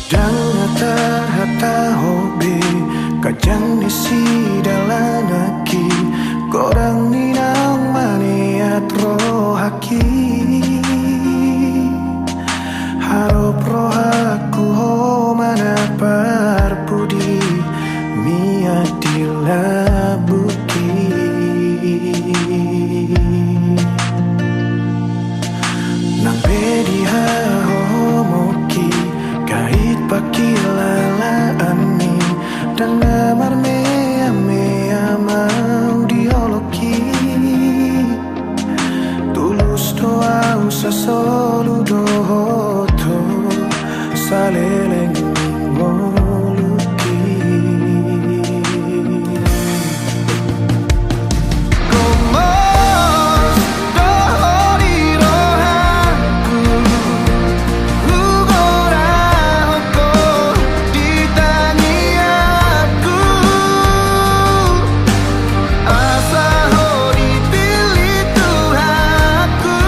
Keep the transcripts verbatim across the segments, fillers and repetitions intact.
Ndang na tarhatahon be ganjang ni sidalan nangkin, godang ni naung maneat rohangki. Harop rohangku ho ma na parpudi, mian di lambungki. Nang pe di hahohomongki gait pangkilalaanmi, ndang na marmeamea ma au di olokki. Tulus do au, sasolu dohot ho, saleleng ni ngolungki. Gomos do ho di rohangku, hugorahon ho di tangiangku. Asa ho dipillit Tuhanku,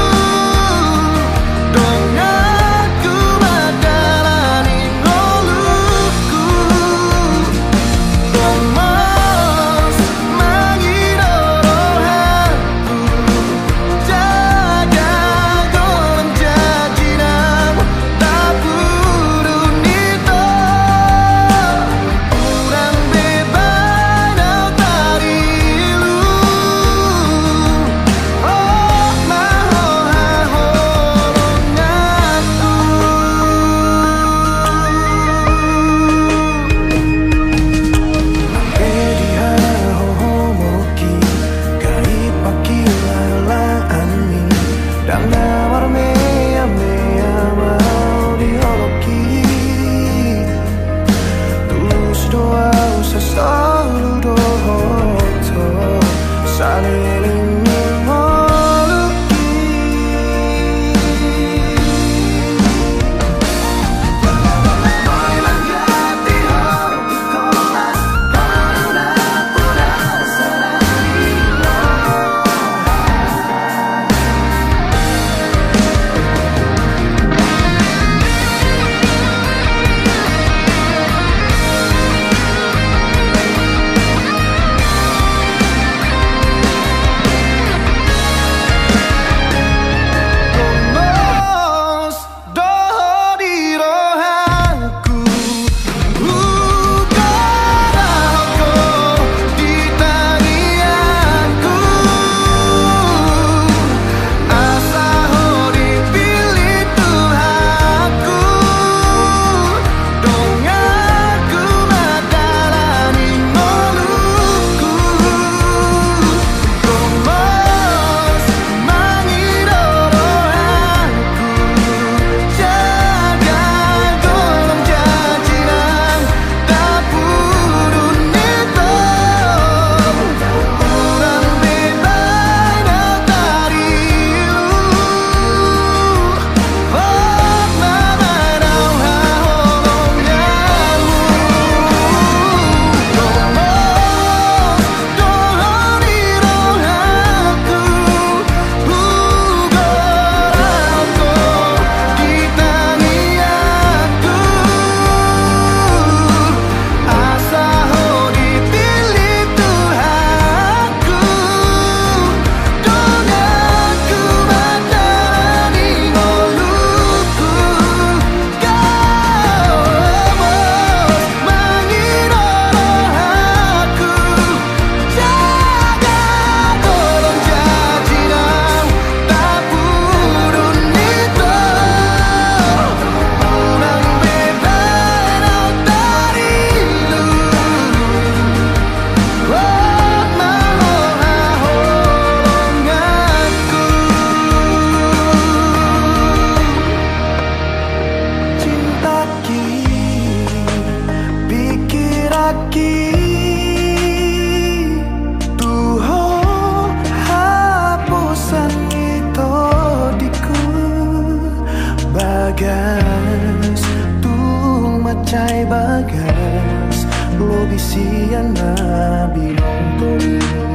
donganku mandalani ngolungku. Gomos mangido rohangku, jaga golom janjinam, tapudun ito. Unang be baen au tarilu, hot ma ho haholonganku. Nang pe di hahohomongki gait pangkilalaanmi, ndang na marmeamea ma au di olokki. Tulus do au, sasolu dohot ho, saleleng ni ngolungki. Gomos do ho di rohangku, hugorahon ho di tangiangku. Asa ho dipillit Tuhanku, donganku mandalani ngolungku. Gomos mangido rohangku, jaga golom janjinam, tapudun ito. Unang be baen au tarilu, hot ma baen au haholonganmu. Gomos do ho di rohangku, hugorahon ho di tangiangku. Asa ho dipillit Tuhanku, donganku mandalani ngolungku. Gomos mangido rohangku, jaga golom janjinam, tapudun ito. Unang be baen au tarilu, hot ma ho haholonganku. Cinta Pingkiranki tu ho haposan ni tondingku. Bagas, tung mansai bagas, lobi sian na binongkon.